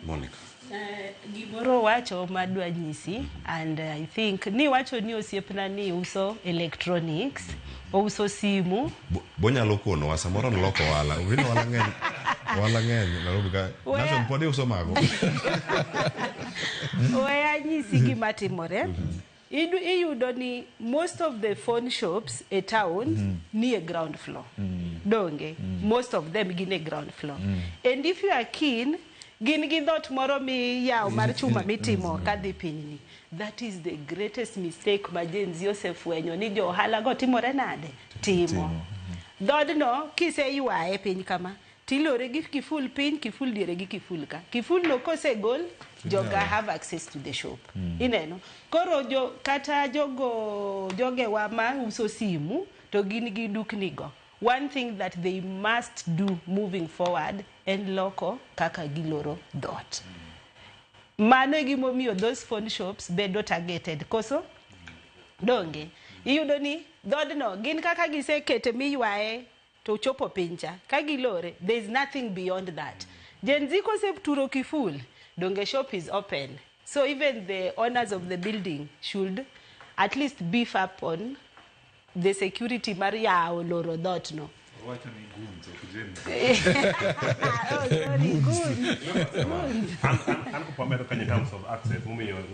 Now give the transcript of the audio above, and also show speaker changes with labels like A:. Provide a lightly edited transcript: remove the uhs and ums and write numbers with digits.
A: Monica.
B: Gimoro wacho madwa nyisi, and I think ni wacho ni osiepna ni uso electronics, ouso simu.
A: Bonyalo konowa samoro noloko ohala. Wino ohala ng'eny, ohala ng'eny Nairobi ka. Nation pod iuso mago.
B: Weya nyisi gima timore. Iyudo ni most of the phone shops e town ni e ground floor. Donge? Most of them gin e ground floor. And if you are keen, gin gi dhot moro miyawo mar chuma mitimo kadhi pinyni. That is the greatest mistake ma Gen Z osefwenyo ni jo ohala go timore nade? Timo. Dhodno kiseywaye piny kama, tilore gi kiful piny, kiful diere gi kiful ka. Kiful no kosegol, joga have access to the shop. Ineno? Koro jo, kata jogo, jogewa ma uso simu, to gin gi dukni go. One thing that they must do moving forward en loko kaka giloro dhot. Mano e gimomiyo those phone shops bedo targeted. Koso? Donge? Iyudo ni dhodno gin kaka gisekete miywaye to chopo piny cha. Ka gilore, there is nothing beyond that. Gen Z koseturo kiful, donge shop is open. So even the owners of the building should at least beef up on the security mar yawo loro dhot no.
C: Wacho ni goons, ok Gen Z.
B: Oh, sorry, goons. Goons.
D: An kopamedo kanyo in terms of access momiyo ng'ato